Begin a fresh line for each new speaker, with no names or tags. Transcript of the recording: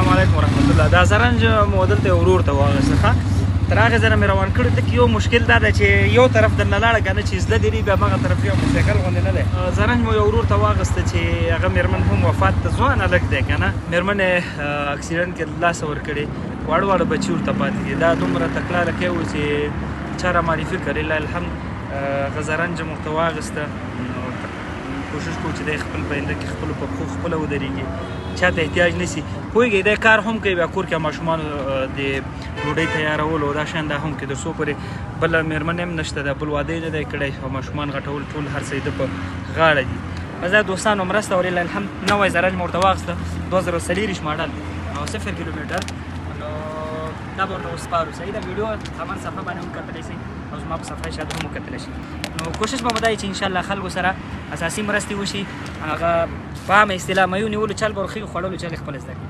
السلام علیکم ورحمت الله. دا زرنج مو دلته ورور ته واغسته، ښه تر هغه ځایه مې روان کړی. ته یو مشکل دا ده چې یو طرف درنه لاړه که نه چې زده دې بیا مغه طرف یو موټرسایکل غوندې نه دی. زرنج مو یو ورور ته واغسته چې هغه مېرمن هم وفات ته، ځوان هلک دی که نه، مېرمن یې اکسیډنټ کې له لاسه ورکړې، واړه واړه بچي ورته پاتې دي. دا دومره تکړه هلکی و چې چا را معرفي کړ، لله الحمد هغه زرنج مو ورته واغسته. نو کوشش کوو چې دی خپل په آینده کې خپلو په پښو خپله ودرېږي، چاته احتیاج نسی. پوهېږئ دی کار هم کوي، بیا کور کې ماشومانو د ډوډۍ تیارولو دا شیان دا هم کوي، تر څو پورې بله مېرمن هم نشته ده، بل واده یې نه دی کړی او ماشومان غټول ټول هر څه یې ده په غاړه دي. بس دا دوستانو مرسته ولله الحمد نوی زرنج مو ورته واخیسته، 2024 ماډل او 0 کیلومتر. نو دا به ورته وسپارو. صحیح ده، ویډیو همان صفحه باندې هم کتلی شئ او زما په صفحه شاید هم وکتلی شئ. نو کوشش به مو دا وي چې انشاءالله خلکو سره اساسي مرستې وشي، هغه په عامه اصطلاح میو نیولو چل به ورښیو، خوړلو چل یې خپله زده کړي.